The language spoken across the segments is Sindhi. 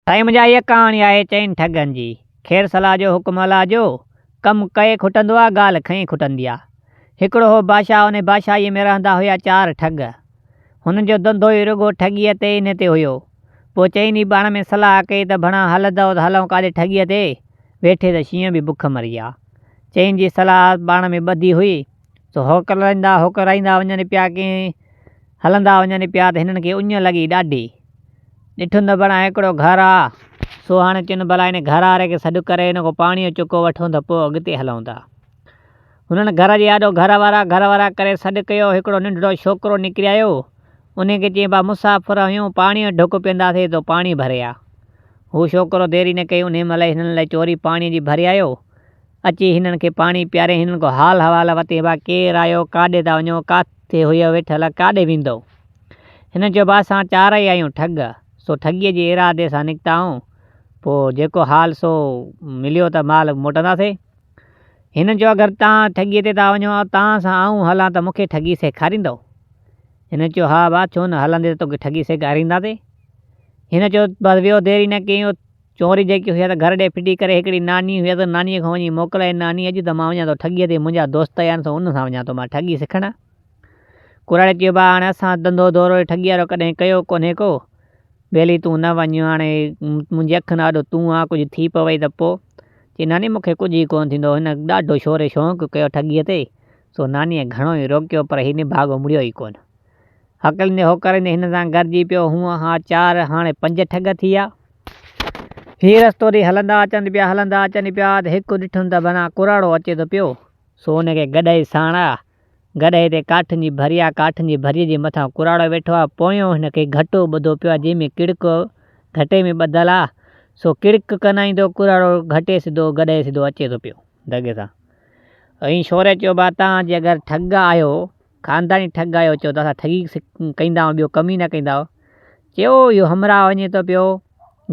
سائين منهنجا هيء ڪهاڻي آهي چئن ٺڳن جي. خير صلاح جو حڪم الله جو، ڪم ڪئي کٽندو آ ڳالهه کنئي کٽندي آ. هڪڙو هو بادشاهه انهي بادشاهيء ۾ رهندا هيا چار ٺڳ. هنن جو ڌنڌو ئي رڳو ٺڳيء تي انهي تي هيو. پوء چئن ئي پاڻ ۾ صلاح ڪئي ته ڀڻا هلندؤ ته هلئون ڪاڏي ٺڳيء تي، ويٺي ته شينهن به بک مري آ. چئن جي صلاح پاڻ ۾ ٻڌي هئي، سو هوڪرائيندا هوڪرائيندا وڃن پيا ڪي هلندا وڃن پيا ته هنن کي اڃ لڳي ڏاڍي. ڏٺن ته بڻا هڪڙو گهر آ، سو هاڻي چين ڀلا هن گهر واري کي سڏ ڪري هن کان پاڻيء جو چڪو وٺون ته پوء اڳتي هلون ٿا. هنن گهر جي آڏو گهر وارا گهر وارا ڪري سڏ ڪيو، هڪڙو ننڍڙو ڇوڪرو نڪري آيو، انهي کي چيائين ڀا مسافر آهيون، پاڻيء جو ڍڪ پيئنداسين، تون پاڻي ڀري آ. هو ڇوڪرو ديري نه ڪئي، انهي مهل ئي هنن لاء چوري پاڻيء جي ڀري آيو. اچي هنن کي پاڻي پياري هنن کان حال حوال ورتائين ڀا ڪير آهيو، ڪاڏي ٿا وڃو، ڪاٿي هيئو ويٺل، ڪاڏي ويندؤ؟ هنن چيو ڀا اسان چارئي آهيون ٺڳ، سو ٺڳيء جي ارادي سان نڪتا آهيون، پوء جيڪو حال سو مليو ته مال موٽنداسين. هنن چيو اگر توهان ٺڳيء تي ٿا وڃو توهان سان آئون هلان ته مون کي ٺڳي سيکاريندؤ؟ هنن چيو ها ڀا ڇو نه هلندين ته توکي ٺڳي سيکارينداسين. هن چيو بس ويو دير ئي نه ڪيائين چوري جيڪي هئي ته گهر ڏي ڦٽي ڪري هڪڙي ناني هئي ته نانيء کان وڃي موڪلائي ناني اڄ ته مان وڃان ٿو ٺڳيء تي منهنجا دوست آيا آهن سو انهن سان وڃان ٿو مان ٺڳي سکڻ. ڪراڙي چيو ڀاء هاڻي اسان ڌنڌو دورو ٺڳيء وارو ڪڏهن ڪيو ڪونهي ڪو. ٻيلي تون نه وڃ هاڻي منهنجي اکين آڏو تون آن ڪجهه ٿي پوئي ته پوء. چي ناني مون کي ڪجهه ئي ڪونه ٿيندو. هن ڏاڍو شوري شونق ڪيو ٺڳيء تي سو نانيء گهڻو ئي روڪيو پر هي نڀاڳو مڙيو ئي ڪونه. هڪليندي هوڪاريندي هن سان گڏجي پيو. هونء ها چار هاڻي پنج ٺڳ ٿي ويا. هي رستو ڏئي هلندا اچن پيا هلندا اچن پيا ته هڪ ڏٺن ته بنا ڪراڙو اچي ٿو پيو. سو ان کي گڏهه ساڻ آ. گڏهه تي ڪاٺين جي ڀري آ. ڪاٺين جي ڀريء جي مٿان ڪراڙو ويٺو آ. پويون هن کي گهٽو ٻڌو پيو آ جنهن ۾ ڪڙڪ گهٽي ۾ ٻڌل آ. سو ڪڙڪ ڪنائيندو ڪراڙو گهٽي سڌو گڏهه سڌو اچي ٿو پيو دڳ سان. ۽ شوري چيو ڀا تان جي اگر ٺڳ آهيو خانداني ٺڳ آيو چيو ته اسان ٺڳي ڪيندا آهيون ٻيو ڪم ئي نه ڪيندا آهيون چيو اهو همراهه وڃي ٿو پيو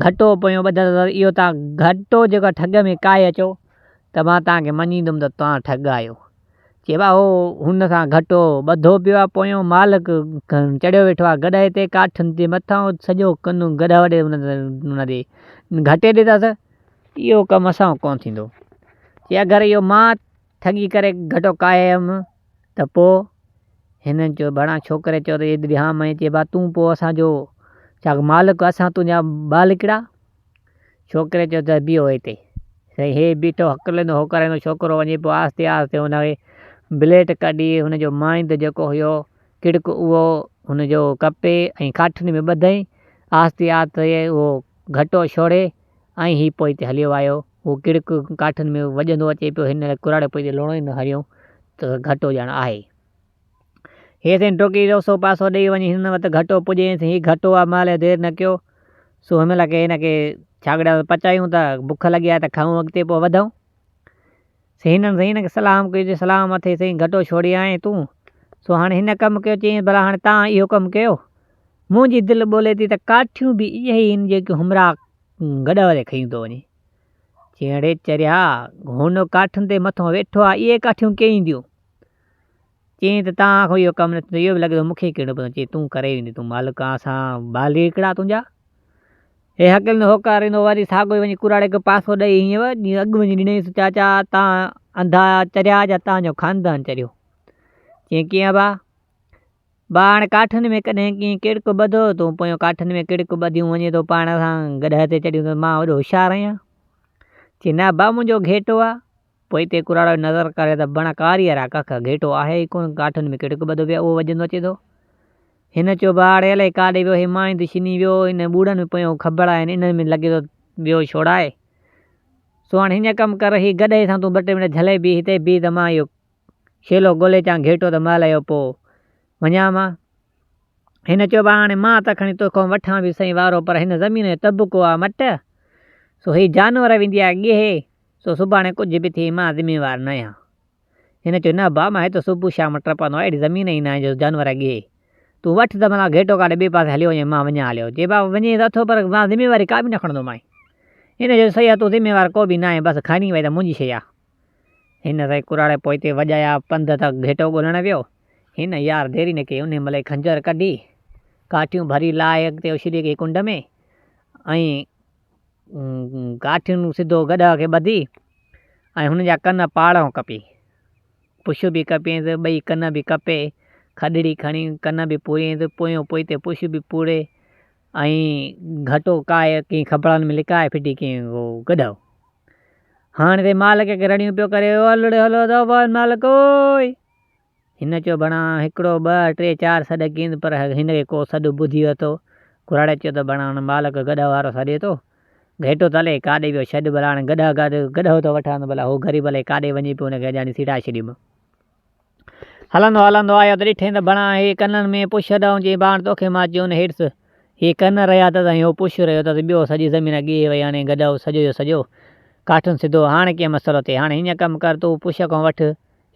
گهٽو پيو ٻڌل اٿس اهو تان گهٽو جيڪو ٺڳ ۾ ڪاهي اچو ته مان تان کي مڃيندم ته تان ٺڳ آهيو چي ڀا هو هن سان گهٽو ٻڌو پيو آهي پويون مالڪ چڙهيو ويٺو آهي گڏهه تي ڪاٺين جي مٿان سڄو ڪن گڏهه وڏي هن ڏي گهٽي ڏي اٿس اهو ڪم اسان کان ڪونه ٿيندو چي اگر اهو مان ٺڳي ڪري گهٽو ڪاهي آيم ته پوء هنن چيو ڀڻا ڇوڪري چيو ته ايڏي ها مئي چي ڀا تون پوء اسان جو ڇا مالڪ اسان تنهنجا ٻالڪڙا ڇوڪري چيو ته بيهو هتي سائين هي بيٺو هڪلندو هوڪاريندو ڇوڪرو وڃي پيو آهستي آهستي هن کي بليٽ ڪڍي هن جو مائند جيڪو هيو ڪڙڪ اهو هن جو ڪپي ۽ ڪاٺين ۾ ٻڌئي آهستي آهستي اهو گهٽو ڇوڙي ۽ هي پوئتي هليو آيو. هو ڪڙڪ ڪاٺين ۾ وڄندو اچي پيو. هن ڪراڙي پوئتي لوڻو ئي نه هنيو ته گهٽو ڄڻ آهي. هي سائين ڊوڪي اوسو پاسو ڏيئي وڃي هن وٽ گهٽو پڄيس. هي گهٽو آ مهل دير نه ڪيو. سو هن مهل ڪي هن کي ڇاڳڙا پچايون ته بک لڳي آهي ته کائون اڳتي پوء وڌون. سائين هنن سائين هن کي سلام ڪيو چي سلام اٿئي سائين گهٽو ڇوڙي آئين تون. سو هاڻي هن ڪم ڪيو چيائين ڀلا هاڻي تان اهو ڪم ڪيو. منهنجي دل ٻولي ٿي ته ڪاٺيون به اهي ئي آهن جيڪي همراهه گڏهه تي کنيون ٿو وڃي. چيائين اڙي چريا، هن ڪاٺين تي مٿو ويٺو آهي، اهي ڪاٺيون ڪيئن اينديون؟ چيائين ته توهان کان اهو ڪم نه ٿيندو، اهو به لڳي ٿو مون کي ئي ڪرڻو پوندو. چيائين تون ڪري ويندين، تون مالڪ آن، اسان ٻالڪڙا تنهنجا. هي هڪلندو هوڪاريندو وري ساڳيو ئي وڃي ڪراڙي کي پاسو ڏئي هيئن جيئن اڳ وڃي ڏنائينس، چاچا توهان انڌا چريا يا توهان جو خاندان چريو؟ چيائين ڪيئن ابا؟ با هاڻي ڪاٺين ۾ ڪڏهن ڪيئن ڪڙڪ ٻڌو، تون پويون ڪاٺين ۾ ڪڙڪ ٻڌيون وڃين ٿو پاڻ سان گڏهه تي چڙهيون ته مان وڏو هوشيار آهيان. چي نه با منهنجو گهيٽو آ. پوئتي ڪراڙو نظر ڪري ته بڻ ڪاري وارا ڪک گهيٽو آهي ئي ڪونه ڪاٺين ۾ ڪڙڪ ٻڌو پيو آ اهو وڄندو اچي ٿو. هن چيو با اڙي الائي ڪاڏي ويو هي مائين ته ڇني ويو ان ٻوڙن ۾ پويون کٻڙ آهن انهن ۾ لڳي ٿو ويو ڇوڙائي. سو هاڻي هيئن ڪم ڪر هي گڏهه سان تون ٻه ٽي منٽ جهلي بيهه هتي بيهه ته مان اهو شيلو ڳولي اچان گهيٽو ته مهل اهو پوء وڃان مان. هن چيو ڀاء هاڻي مان ته کڻي توکان وٺان به سهي وارو پر هن زمين جو طبقو آ مٽ سو هي جانور ويندي آ ڳيهي سو سڀاڻي ڪجهه به ٿئي مان ذميوار ناهيان. هن چيو نه ڀاء مان هت صبح شام ٽپندو آهيان اهڙي زمين ئي ناهي جو جانور ڳيهي. تون وٺ ته متان گهيٽو ڪاڏي ٻئي پاسي هليو وڃي مان وڃان هليو. چي ڀاء وڃين ته اٿو پر مان ذميواري ڪا به نه کڻندومانء. هن چيو صحيح آ تون ذميوار ڪو به ناهين بس کڻي وئي ته منهنجي شيء آ. هن سائين ڪراڙي پوئتي وڄايا پنڌ ته گهيٽو ڳولڻ ويو. هن يار دير ئي نه ڪئي انهي مهل ئي خنجر ڪڍي ڪاٺيون ڀري لاهي اڳتي اڇلي ڪئي ڪنڊ ۾ ۽. ڪاٺين سڌو گڏهه کي ٻڌي ۽ هن جا ڪن پاڙئون ڪپي. پڇ به ڪپيائينس، ٻئي ڪن به ڪپي، کڏڙي کڻي ڪن به پوريائينس، پويون پوئتي پڇ به پوري ۽ گهٽو ڪاهي ڪنهن کٻڙن ۾ لڪائي ڦٽي ڪيائين اهو گڏهه. هاڻ سي مالڪ کي رڙيون پيو ڪري، او هلڙي هلو ته مالڪ اوئي! هن چيو بڻا هڪڙو، ٻه، ٽي، چار سڏ ڪيائينس پر هن کي ڪو سڏ ٻڌي ورتو. ڪراڙي چيو ته بڻا هاڻ مالڪ گڏهه وارو سڏي ٿو. گهيٽو ته الائي ڪاڏي ويو ڇڏ ڀلا هاڻي گڏهه گڏهه ٿو وٺان ته ڀلا هو غريب الائي ڪاڏي وڃي پيو هن کي اڄاڻي سيڙائي ڇڏيم. هلندو هلندو آيو ته ڏٺئين ته بڻا هي ڪنن ۾ پڇ ڏانهن چيائين ڀاڻ توکي مان چيو نه هيٺس هي ڪن رهيا اٿس ۽ هو پڇ رهيو اٿس ٻيو سڄي زمين ڳيهي وئي هاڻي گڏهه سڄو جو سڄو ڪاٺن سڌو هاڻ ڪيئن مسئلو ٿئي هاڻي هيئن ڪم ڪر تون پڇ کان وٺ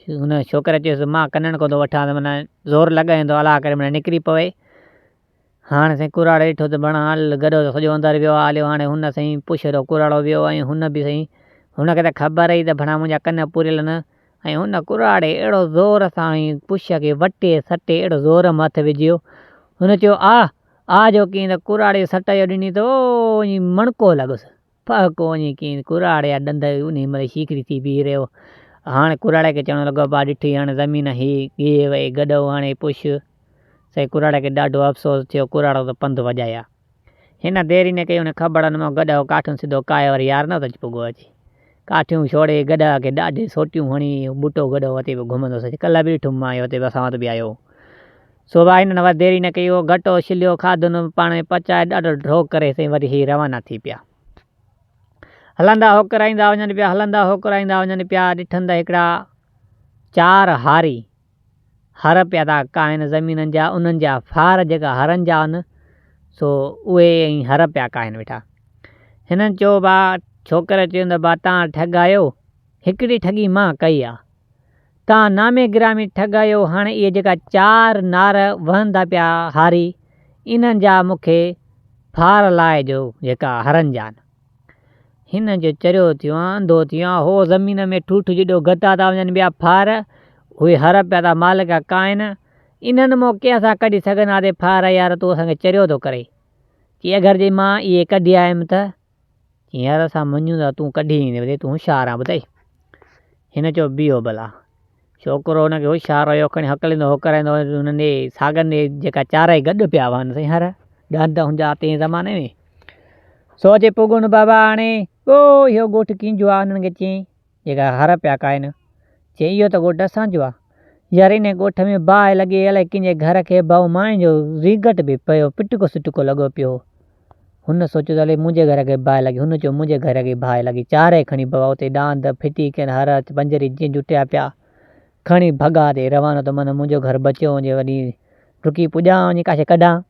هن ڇوڪري چيس مان ڪنن کان ٿو وٺان ته معنيٰ زور لڳائين ٿو الله ڪري معنيٰ نڪري پوي. هاڻ سائين ڪراڙي ڏٺو ته بڻ هل گڏو ته سڄو اندر ويو آ هليو هاڻي هن سائين پڇ ڏو ڪراڙو ويو ۽ هن به سائين هن کي ته خبر هئي ته بڻا منهنجا ڪن پوريل نه ۽ هن ڪراڙي اهڙو زور سان ۽ پڇ کي وٽي سٽي اهڙو زور م هٿ وجهيو هن چيو آ آ جو ڪيئن ته ڪراڙي سٽ جو ڏني ته او وڃي مڻڪو لڳس ڦهڪو وڃي ڪيئن ڪراڙي جا ڏند انهي مهل شيکڙي ٿي بيهي رهيو هاڻ ڪراڙي کي چوڻ لڳو ابا ڏٺئي هاڻ زمين هي ڳيهي وئي گڏهو هاڻي پڇ سائين ڪراڙي کي ڏاڍو افسوس ٿيو، ڪراڙو ته پنڌ وڄايا. هن دير ئي نه ڪئي، ان کٻڙن مان گڏهه ڪاٺيون سڌو ڪاهي وري يار نه اچ پڳو اچي. ڪاٺيون ڇوڙي گڏهه کي ڏاڍي سوٽيون هڻي، ٻوٽو گڏهه وتي پيو گهمندو سچ ڪلهه به ڏٺم مان اهو اتي اسان وٽ به آيو هو. سو ڀاء هنن وري دير ئي نه ڪئي، اهو گهٽو ڇليو کاڌن پاڻ ۾ پچائي ڏاڍو ڍو ڪري سائين وري هي روانا ٿي پيا. هلندا هوڪرائيندا وڃن پيا، هلندا هوڪرائيندا وڃن پيا، ڏٺن ته هڪڙا چار هاري هر پيا ٿا ڪاهن زمينن جا انهن جا ڦار جيڪا هرن جا آهن سو اهي ۽ هر پيا ڪاهن ويٺا. هنن چيو با ڇوڪري چيو ته با تان ٺڳ آهيو هڪڙي ٺڳي مان ڪئي آ. تان نامي گرامي ٺڳ آهيو هاڻي اهي جيڪا چار نار وهن ٿا پيا هاري انهن جا مون کي ڦار لاهجو جيڪا هرن جا آهن. هن جو چريو ٿيو آن، انڌو ٿيو آن، هو زمين ۾ ٺوٺ جيڏو گتا ٿا وڃن ٻيا ڦار، اهي هر پيا ٿا مالڪا ڪائن، انهن مان ڪنهن سان ڪڍي سگهنداسين ڦار، يار تون اسان کي چريو ٿو ڪرين. چي اگر جي مان اهي ڪڍي آيم ته؟ چي يار اسان مڃون ٿا تون ڪڍي ايندين، تون هوشيار آن ٻڌائي. هن چيو بيهو ڀلا. ڇوڪرو هن کي هوشيار هيو، کڻي هڪليندو هوڪرائيندو هنن ڏي ساڳن ڏي جيڪا چارئي گڏ پيا وهن سائين هر ڏاند هوندا تنهن زماني ۾. سو اچي پڳون بابا هاڻي او اهو ڳوٺ ڪنهن جو آ هنن کي چيائين جيڪا هر پيا ڪاهن. چيائين اهو ته ڳوٺ اسان جو آ. يار انهي ڳوٺ ۾ باهه لڳي الائي ڪنهن جي گهر کي ڀئو ماين جو ريگٽ به پيو پٽڪو سٽڪو لڳو پيو هو. هن سوچيو ته الائي منهنجي گهر کي باهه لڳي. هن چيو منهنجي گهر کي باهه لڳي. چارئي کڻي بابا اتي ڏاند ڦٽي ڪين هر پنجري جيئن جٽيا پيا کڻي ڀڳا تي روانو ته من منهنجو گهر بچيو وڃي وڃي ڊڪي پڄان وڃي ڪاڇي ڪڍان.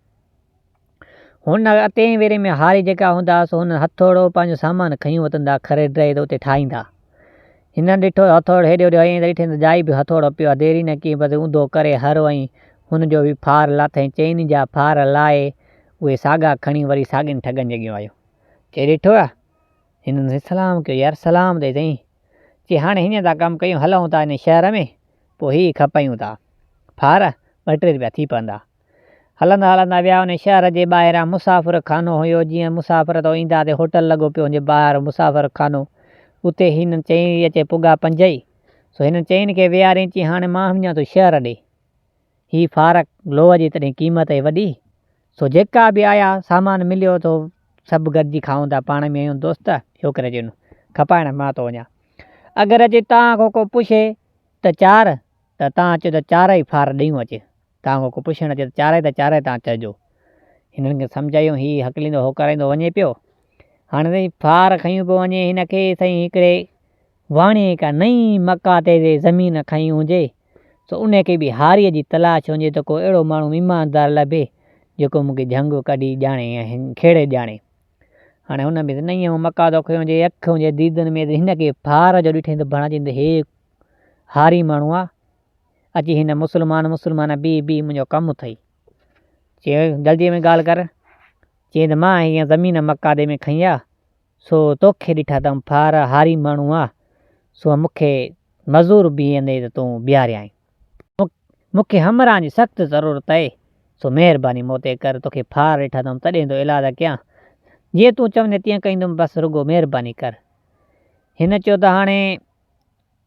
هن اتين ويري ۾ هاري جيڪا هوندا سو هن هٿوڙو پنهنجو سامان کنيون وتندا کري ڊهي ته اتي ٺاهيندا. هنن ڏٺو ته هٿوڙو هيڏي هوڏي هنيائين ته ڏٺائين ته جائي به هٿوڙو پيو آهي. دير ئي نه ڪئي بس اونڌو ڪري هر ۽ هن جو به ڦار لاٿائين. چئني جا ڦار لاهي اهي ساڳا کڻي وري ساڳين ٺڳن جي اڳيون آيو. چي ڏٺو آ؟ هنن سائين سلام ڪيو. يار سلام ڏي سائين. چي هاڻي هيئن ٿا ڪم ڪيون هلون ٿا هن شهر ۾ پوء هي کپايون ٿا. ڦار ٻه ٽي رپيا ٿي پوندا. هلندا هلندا ويا ان شهر جي ٻاهران مسافر خانو هيو جيئن مسافر تو ايندا تي هوٽل لڳو پيو هجي ٻاهر مسافر خانو اتي هنن چئين اچي پڳا پنجئي سو هنن چئين کي ويهارين چي هاڻي مان وڃان ٿو شهر ڏي هي فارڪ لوهه جي تڏهن قيمت اهي وڏي سو جيڪا به آيا سامان مليو ٿو سڀ گڏجي کائون ٿا پاڻ ۾ آهيون دوست ڇوڪري چيو کپائڻ مان ٿو وڃان اگر اچي تان کان ڪو پڇي ته چار ته تان چئو ته چارئي ڦار ڏيون اچي توهان کان ڪو پڇڻ اچي ته چارئي ته چارئي توهان چئجو. هنن کي سمجهايون هي هڪليندو هوڪارائيندو وڃي پيو. هاڻي سائين ڦار کنيون پيو وڃي هن کي سائين هڪڙي واڻيي ڪا نئين مقاطعي تي زمين کنئي هجي سو ان کي به هاريء جي تلاش هجي ته ڪو اهڙو ماڻهو ايماندار لڀي جيڪو مون کي جهنگ ڪڍي ڄاڻي ۽ کيڙي ڄاڻي. هاڻي هن به نئين مقاطعو کنيو هجي اک هجي ديدن ۾ هن کي ڦار جو ڏٺائين ته ڀڻا چئين ته هي هاري ماڻهو آ. اچي هن مسلمان مسلمان بيهه بيهه منهنجو ڪم اٿئي. چيو جلديء ۾ ڳالهه ڪر. چيائين ته مان هيء زمين مقادي ۾ کنئي آ، سو توکي ڏٺا اٿم ڦار هاري ماڻهو آ، سو مون کي مزور بيهندي ته تون بيهاريائين. مون کي همراهن جي سخت ضرورت آهي، سو مهرباني مون تي ڪر، توکي ڦار ڏٺا اٿم تڏهن ٿو ايلاز ڪيان. جيئن تون چوندين تيئن ڪندم بس رڳو مهرباني ڪر. هن چيو ته هاڻي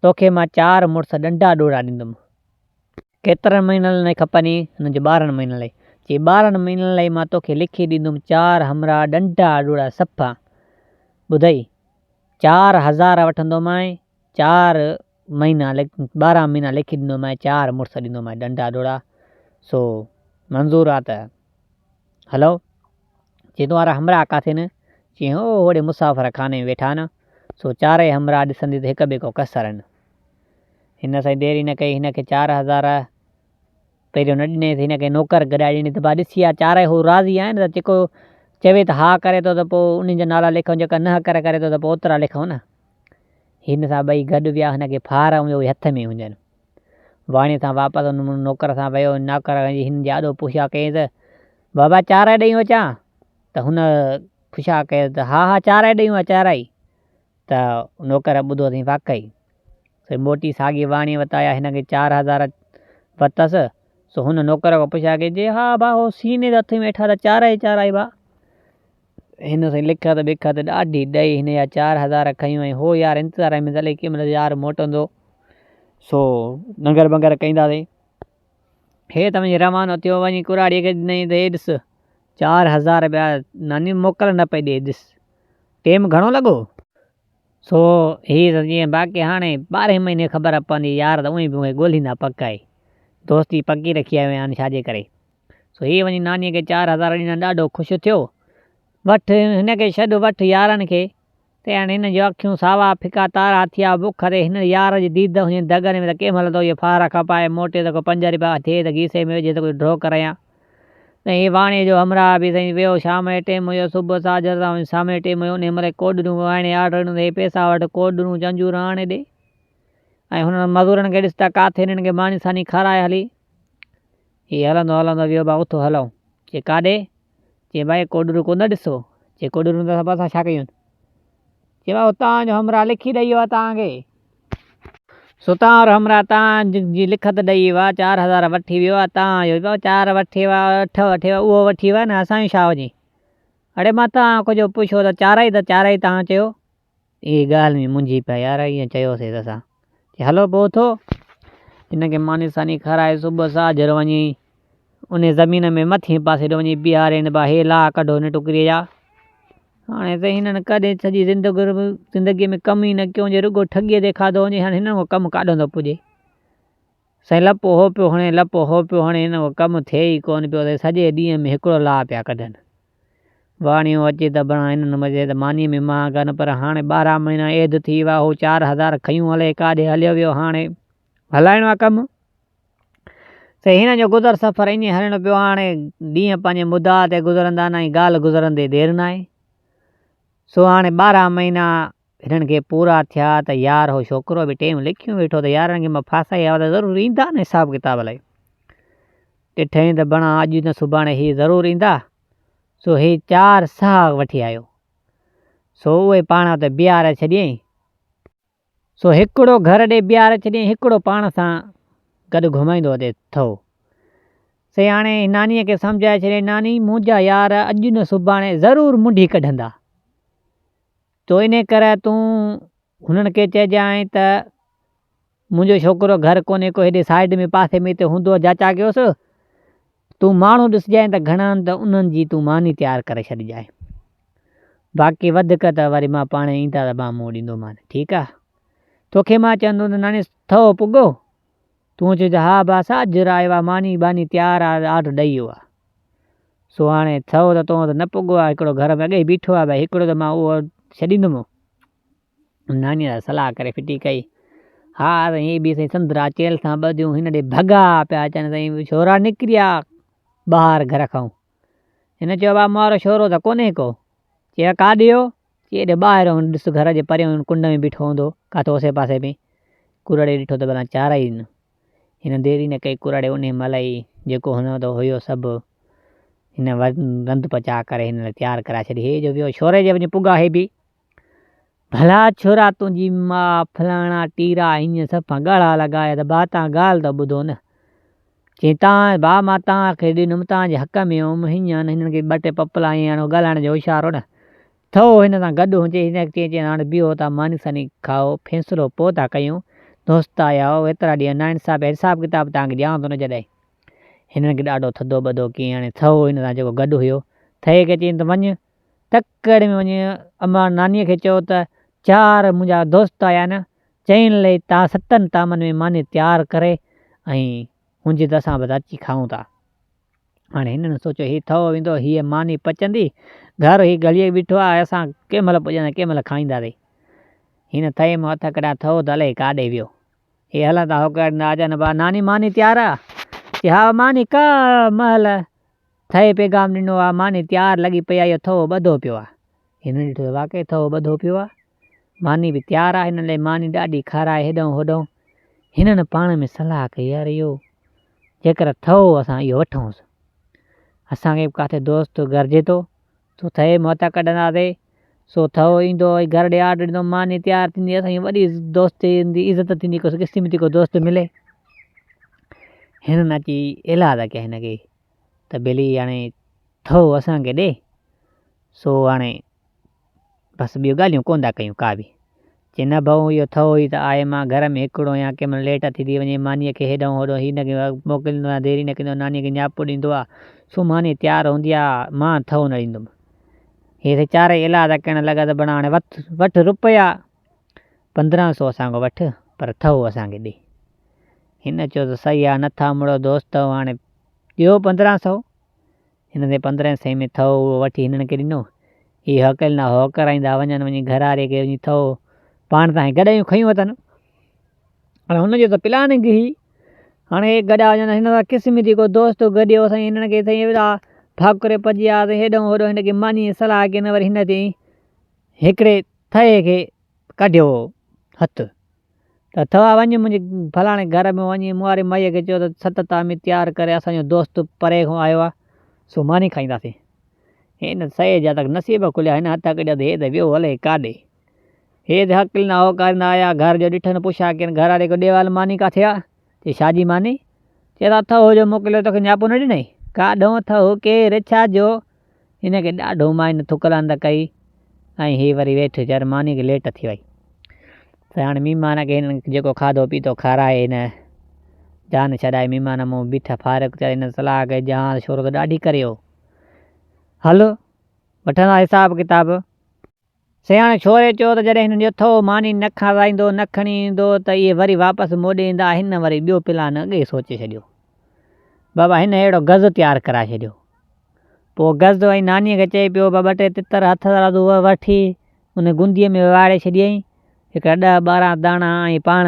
توکي مان چار مڙس ڏنڊا ڏوڙا ڏيندم. ڪيترن مهينن لاء کپنئي؟ هن چيو 12 مهينن لاء. چي 12 مهينن لاء مان توکي لکي ڏيندم چار همراهه ڏنڊا ڏوڙا صفا. ٻڌئي؟ 4000 وٺندومانء، چار مهينا 12 مهينا لکي ڏيندومانء، چار مڙس ڏيندومانء ڏنڊا ڏوڙا. سو منظور آ ته هلو. چي تنهنجا همراهه ڪاٿي آهن؟ چي هو هوڏي مسافر خاني ۾ ويٺا آهن. سو چارئي همراهه ڏسندي ته هڪ ٻئي کان ڪسر آهن. هن سائين دير ئي نه ڪئي، هن کي 4000 پهريون نه ڏنائينس، هن کي نوڪر گڏائي ڏني ته ڀاء ڏسي آ چارئي هو راضي آهن ته جيڪو چوي ته ها ڪري ٿو ته پوء انهن جا نالا لکون جيڪا نه ڪري ڪري ٿو ته پوء اوترا لکون نه. هن سان ٻئي گڏ ويا، هن کي ڦار ۽ اهي هٿ ۾ هجن. واڻيي سان واپس ان نوڪر سان ويو، نوڪر هن جي آڏو پڇا ڪيائينس ته بابا چارئي ڏيون اچان؟ ته هن پڇا ڪيس ته ها ها چارئي ڏيون آ چارئي. ته نوڪر ٻڌو اٿئي واقعي. سو موٽي ساڳي واڻيي وٽ آيا، هن کي 4000 ورتس. سو هن نوڪر کان پڇا ڪئي، چي ها ڀاء هو سيني تي هٿ ويٺا ته چارئي چارئي ڀاء. هن سائين لکت ٻکت ڏاڍي ڏئي هن جا 4000 کنيون ۽ هو يار انتظار ۾ ته الائي ڪنهن مهل يار موٽندو. سو ننگر ٻنگر ڪئينداسين. هي ته وڃي روانو ٿيو، وڃي ڪراڙيء کي ڏنائين ته هي ڏس 4000 رپيا ناني موڪل نه پئي ڏي ڏس. ٽيم گهڻو لڳو؟ سو هي ته جيئن باقي هاڻي ٻارهين مهيني خبر پوندي يار ته اونئين به مونکي ڳولهيندا پڪ آهي. دوستي پڪي رکي آيو آهيان ڇا جي ڪري. سو هي وڃي نانيء کي 4000 ڏنا ڏاڍو خوش ٿيو. وٺ هن کي ڇڏ وٺ يارن کي. ته هاڻي هن جون اکيون ساوا ڦڪا تارا ٿيا بک تي هن يار جي ديد هجين دڳن ۾ ته ڪنهن مهل ٿو اهي ڦار کپائي موٽي ته ڪو پنج رپيا ٿئي ته گيسي ۾ وجهي ته ڪجهه ڍو ڪرايان. ۽ هي واڻيي جو همراهه به سائين ويو شام جو ٽيم هيو صبح ساجهر سان وڃي شام جو ٽيم هيو انهي مهل ڪوڏريون واڻيي آرڊر ڏنو ته هي پئسا وٺ ڪوڏريون چنجور آڻي ڏي ۽ هنن مزورن کي ڏس ته ڪاٿي هنن کي ماني ساني کارائي هلي هي هلندو هلندو ويو ڀا اٿو هلون چي ڪاڏي چي ڀائي ڪوڏريون ڪونه ڏسو چي ڪوڏريون ته اسان ڇا ڪيون چي ڀائو تان جو همراهه لکي ڏئي ويو آهي تان کي. سو تان وارو همراهه تان جي لکت ڏئي ويو آهي، 4000 وٺي ويو آهي، تان جو ڀائو چار وٺي ويو آهي، اٺ وٺي ويو آهي، اهو وٺي ويو آهي نه اسان جو ڇا وڃي. اڙي مان تان ڪجهه پڇيو ته چارئي ته چارئي تان چيو. اهي ڳالهه ۾ منجهي پيا يار ائين چيوسيس اسان. چي هلو پوء اٿو. هن کي ماني ساني کارائي صبح ساجهر وڃي انهي زمين ۾ مٿئين پاسي ڏي وڃي بيهارين ڀا هي لاهه ڪڍو هن ٽڪريء جا. هاڻي ته هنن ڪڏهن سڄي زندگيء ۾ ڪم ئي نه ڪيو هجي، رڳو ٺڳيء تي کاڌو هجي، هاڻي هنن کان ڪم ڪاڏهون ٿو پڄي. سائين لپو هو پيو هڻي، لپو هو پيو هڻي، هنن کان ڪم ٿئي ئي ڪونه پيو، سائين سڄي ڏينهن ۾ هڪڙو لاهه پيا ڪڍن. واڻيو اچي ته بڻا هنن مزي ته مانيء ۾ مانهه ڪن، پر هاڻي 12 مهينا عيد ٿي ويا، هو 4000 کنيون الائي ڪاڏي هليو ويو، هاڻي هلائڻو آ ڪم. سائين هنن جو گذر سفر ائين هلڻو پيو هاڻي ڏينهن پنهنجي مدعا تي گذرندا آهن ۽ ڳالهه گذرندي دير ناهي سو هاڻي 12 مهينا هنن کي پورا ٿيا ته يار هو ڇوڪرو به ٽيم لکيون ويٺو ته يارن کي مان ڦاسائي آيو ته ضرور ايندا نه حساب ڪتاب لاء ڏٺائين ته بڻا اڄ نه سڀاڻي هي ضرور ايندا سو هي چار ساهه وٺي آيو سو اهي پاڻ اتي بيهاري ڇڏيائين سو هڪڙو گهر ڏي بيهاري ڇڏيائين، هڪڙو پاڻ سان گڏ گهمائيندو اچي ٿو. سي هاڻي نانيء کي سمجهائي ڇڏيائين، ناني منهنجا يار اڄ نه سڀاڻي ضرور منڍي ڪڍندا. تو انهيء ڪري تون هنن کي چئجانء ته منهنجو ڇوڪرو گهر ڪونهي ڪو هيڏي سائيڊ ۾ پاسي ۾ هتي هوندو جاچا ڪيوس. تون ماڻهو ڏسجانء ته گهڻا آهن ته انهن جي تون ماني تيار ڪري ڇڏجانء. باقي وڌڪ ته وري مان پاڻهي ايندا ته مان منهن ڏيندومان. ٺيڪ آ. توکي مان چوندو ته ناڻي ٿئو پڳو؟ تون چئج ها با ساجهر آيو آ ماني ٻاني تيار آ آرڊر ڏئي ويو آ. سو هاڻي ٿئو ته تون ته نه پڳو آ هڪڙو گهر ۾ اڳي ئي بيٺو آ ڀئي هڪڙو ته مان اهو ڇڏيندم. نانيء سان صلاح ڪري ڦٽي ڪئي. ها سائين هي به سائين سندرا چيلهه سان ٻڌيون هن ڏي ڀڳا پيا اچن سائين ڇورا نڪري آ ٻاهر گهر کان. هن چيو ڀاء مون وارو ڇورو ته ڪونهي ڪو. چي ڪاڏي ويو؟ چي ايڏي ٻاهر هن ڏس گهر جي پريان هن ڪنڊ ۾ بيٺو هوندو ڪاٿو اوسي پاسي ۾. ڪرڙي ڏٺو ته ڀلا چارئي نه. هن دير ئي نه ڪئي ڪرڙي انهي مهل ئي جيڪو هن وٽ هيو سڀ هن رنڌ پچاء ڪري هن لاء تيار ڪرائي ڇڏي. هي جو ويو ڇوري جي وڃي پڳا هي به. ڀلا ڇورا تنهنجي ماء فلاڻا ٽيرا هينئن صفا ڳاڙها لڳايا ته ڀاء تان ڳالهه ته ٻڌو نه. چيائين تان ڀاء مان تان کي ڏنم تان جي حق ۾ هوم هينئن هنن کي ٻه ٽي پپلا هنيا هاڻي هو ڳالهائڻ جو هوشيار هو نه. ٿئو هن سان گڏ هجي. هن کي چيائين هاڻ بيهو ٿا ماني ساني کائو، فيصلو پوء ٿا ڪيون. دوست آيا هئو، ايترا ڏينهن ناانصافي حساب ڪتاب توهان کي ڏيان ٿو نه جڏهن. هنن کي ڏاڍو ٿڌو ٻڌو ڪيائين هاڻي ٿئو هن سان جيڪو گڏ هيو. ٿئي کي چيائين ته وڃ تڪڙ ۾ وڃي امان نانيء کي چئو ته چار منهنجا دوست آيا آهن، چئن لئي تان ستن طعامن ۾ ماني تيار ڪري ۽ هنجي ته اسان به اچي کائون ٿا. هاڻي هنن سوچيو هي ٿئو ويندو، هيء ماني پچندي، گهر هي گهلي بيٺو آهي، اسان ڪنهن مهل پڄنداسين، ڪنهن مهل کائينداسين. هن ٿئي مان هٿ ڪڍيا، ٿئو ته الائي ڪاڏي ويو. هي هلندا هوڪاريندا اچن، با ناني ماني تيار آ؟ چي ها ماني ڪا مهل ٿئي پيغام ڏنو آ، ماني تيار لڳي پئي آ، اهو ٿئو ٻڌو پيو آ. هنن ڏٺو ته واقعي ٿئو ٻڌو پيو آ. ماني به تيار آ، هنن لئي ماني ڏاڍي کارائي هيڏانهن هوڏانهن. هنن پاڻ ۾ صلاح ڪئي يار اهو جيڪر ٿئو اسان اهو وٺونس. اسان کي به ڪاٿي دوست گهرجي ٿو، سو ٿئي مهت ڪڍنداسي. سو ٿئو ايندو ۽ گهر ڏي آرڊر ڏيندو، ماني تيار ٿيندي، اسان جي وڏي دوستي ايندي، عزت ٿيندي، ڪو قسمتي ڪو دوست ملي. هنن اچي ايلاز ڪيا هن کي ته ڀلي هاڻي ٿئو اسان کي ڏي، سو هاڻي بس ٻيون ڳالهيون ڪونه ٿا ڪيون ڪا به. چي نه ڀئو اهو ٿئو ئي ته آهي مان گهر ۾ هڪڙو آهيان ڪنهن مهل ليٽ ٿي ٿي وڃي مانيء کي هيڏانهن هوڏانهن هي نه موڪليندو آهيان ديري نه ڪندو آهيان نانيء کي نياپو ڏيندو آ سو ماني تيار هوندي آ مان ٿئو نه ڏيندم. هي سائين چارئي ايلاز ڪرڻ لڳا ته بڻا هاڻي وٺ وٺ روپيا 15 سو اسان کان وٺ پر ٿئو اسان کي ڏي. هن چيو ته صحيح آ نٿا مڙو دوست هاڻي ڏيو 15 سو. هن تي 15 سئي ۾ ٿئو اهو وٺي هنن کي ڏنو. هي هڪلندا هوڪرائيندا وڃن وڃي گهر واري کي وڃي ٿئو پاڻ تان هي گڏهيون کنيون اٿن. هاڻي هن جو ته پلاننگ هئي. هاڻي هي گڏا وڃن هن سان قسمتي ڪو دوست گڏيو سائين هنن کي سائين ايڏا ڀاڪر پڄي آيا سائين هيڏانهن هوڏانهن هن کي ماني جي صلاح ڪين وري هن چيائين هڪڙي ٿئي کي ڪڍيو هٿ. ته ٿوا وڃ منهنجي فلاڻي گهر ۾ وڃي مون واري مائيء کي چئو ته ست طعامي تيار ڪري اسان جو دوست پري کان آيو آهي سو ماني کائينداسين. هن سيء جا ته نصيب کليا هن هٿ ڪڍيا ته هي ته ويو الائي ڪاڏي. هي ته هڪل نه هوڪاريندا آيا گهر جو ڏٺن پڇا ڪين گهر واري کي ڏيوال ماني ڪاٿي آ؟ چي ڇا جي ماني؟ چي ته ٿهو جو موڪليو توکي نياپو نه ڏنائين؟ ڪاڏهون ٿهو ڪير ڇا جو؟ هن کي ڏاڍو ماين ٿڪلاند ڪئي ۽ هي وري ويٺ چر ماني کي ليٽ ٿي وئي. سياڻ مھمان کي هنن جيڪو کاڌو پيتو کارائي هن جان ڇڏائي مھمان مون بيٺا فارغ ٿيا هن صلاح ڪئي جهان شور ته ڏاڍي ڪريو هل وٺندا حساب ڪتاب. سياڻ ڇوري چيو ته جڏهن هنن ڄٿو ماني نه کارائيندو نه کڻي ايندو ته اهي وري واپس موڏي ايندا. هن وري ٻيو پلان اڳ ئي سوچي ڇڏيو. بابا هن اهڙو گز تيار ڪرائي ڇڏيو. پوء گز ۽ نانيء کي چئي پيو ٻه ٽي تتر هٿ رازو وٺي ان گنديء ۾ واڙي ڇڏيائين. هڪڙا ڏهه 12 داڻا ۽ پاڻ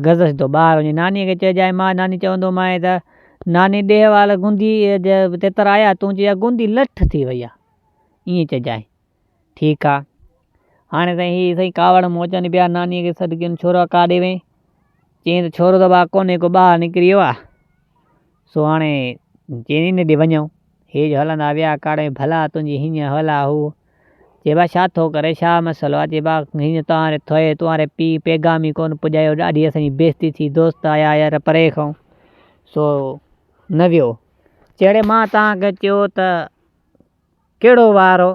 گز سڌو ٻاهر وڃي نانيء کي چئجانء مان ناني چوندومانء ته ناني ڏيهه وال گندي تتر آيا تون چئجانء گندي لٺ ٿي وئي آ. ائين چئجانء. ٺيڪ آ. هاڻي سائين هي سائين ڪاوڙ مان اچن پيا نانيء کي سڏ ڪين ڇورا ڪاڏي وئين؟ چيائين ته ڇورو ته ڀاء ڪونهي ڪو ٻاهر نڪري ويو آ. سو هاڻي چيائين ان ڏي وڃون. هي جو هلندا ويا ڪاڙهي ڀلا تنهنجي هينئن هلا هو. چي ڀاء ڇا ٿو ڪري ڇا مسئلو آ؟ چي ڀاء هينئن توهان ٿئي توهان ري پيء پيغام ئي ڪونه پڄايو ڏاڍي اسان جي بيعزتي ٿي دوست آيا يار پري کان سو نه ويو. چيڙي مان توهان کي چيو ته ڪهڙو وار هو؟